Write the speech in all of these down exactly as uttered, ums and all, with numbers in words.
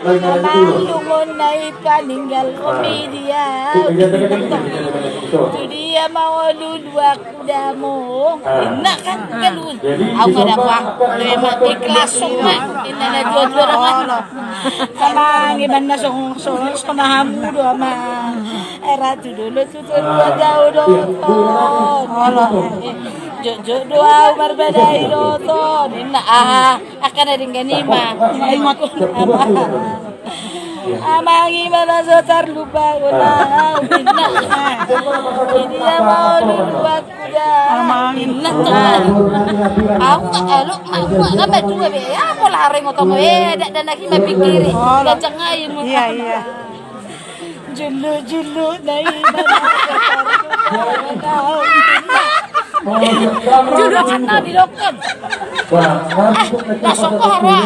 Amang, lungun na i paninggal komidia. Tu dia ma olo duak kudamo. Inna kan, kan lungun. Au ma dapot. Memang ikhlas semua. Inna na dua-dua orang. Amang, iban na song, song, song na hamu do, amang. Era tu dulu tu tu dua jauh do. Jok, jok do au marbadai do. Inna, ah. Angka na denggan i ma. Amang, i ma na so tarlupa au, inna. Di dia ma olo duak kudamo. Inna tu. Au ma, alo ma, au ma, na ma dua be. Ya, pola hari mau temu. Eh, dak dan lagi ma pikiri. Gancang ai mu. Iya, iya. Julu, julu, na i ma. Julu, na di lokon. Ah, na soko hara.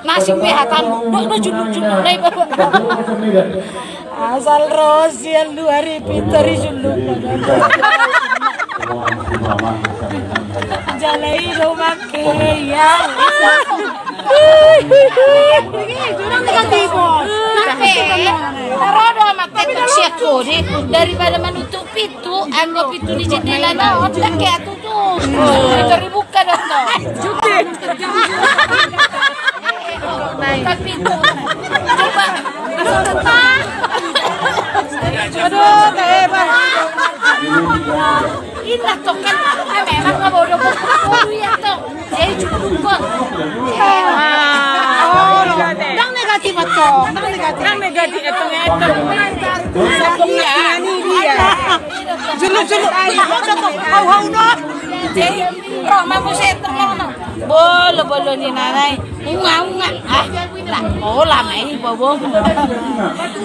Nasib be hatamu, do, do, julu, julu, na i bapak. Asal ro sian luar i pintor i julu. Jala i do make, ya. Jurang negatif. Taro do amat tetek siak ko di, daripada manutup pintu, anggo pintu ni jendela na on, tak kayak tutup. Pintu dibuka dong, dong. Buka pintu. Coba. Aduh, kayak apa? Inna tong kan, memang nggak bodoh, bodoh ya tong. Jadi cukup kok. Ah, oh, dang negatif tong, dang negatif. Dang negatif tong, tong. Iya, ini dia. Julu, julu. Ayo, kau, kau, kau, kau, no. Jadi, roh, mau saya tolong, no. Bolo, bolo ni nanai. Unga, unga. Ah, lah, oh, lama ini, bobo.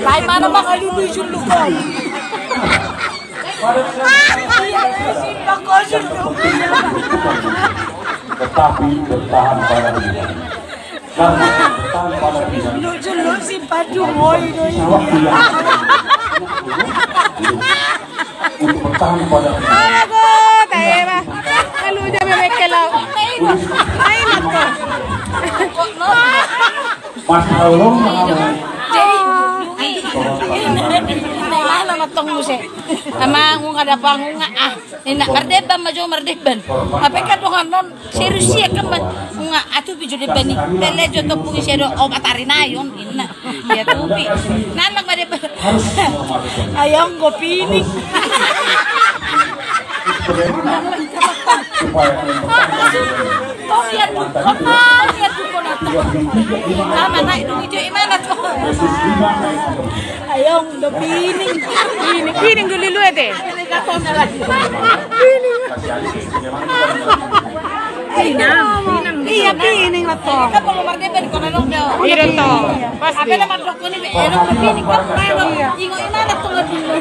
Lai mana bang, aduh, lucu lu, kau. Tetapi bertahan pada diri. Karena bertahan pada diri. Lucu lu si Padu, woi, doi. Waktu yang untuk bertahan pada diri. Alah, go, tahe, bah. Lalu dia memekkel, lau. Ayo, Mas. Mas Aulong, jadi, jadi, nah, nah, tong muse. Amang, unga dapot, unga, ah. Inna, mardeban ma jo, mardeban. Apa kan dongan non, serius ya kan, unga, atu pijo deban i. Lele jo topung isi do, obat ari nayon, inna. Ya tupi. Nanak mardeban. Ayong go pining. Tong lihat dukun, tong lihat dukun, tong. Ama naik dulu, cuy, mana tuh? Ayong do pining. Pining, pining dulu lu ete. Inang, inang. Iya, pining lah, tong. Kan kalau mardeban, kalau nong do. Iya, tong. Pasti. Apa nama dokter ini? Eh, nong pining, kan? Iya. Ingo inang lah, tong, dulu.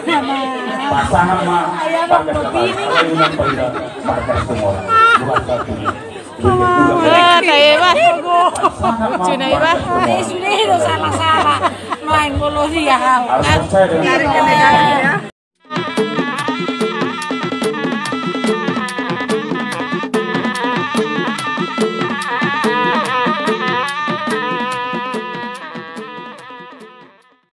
Pasangan mah. Ayong do pining. Markas Tumor. Bukan satu. Ah, tahe, bah. Cuna, bah. Tahe, sudah itu salah-salah. Main bola dia. Harus percaya dengan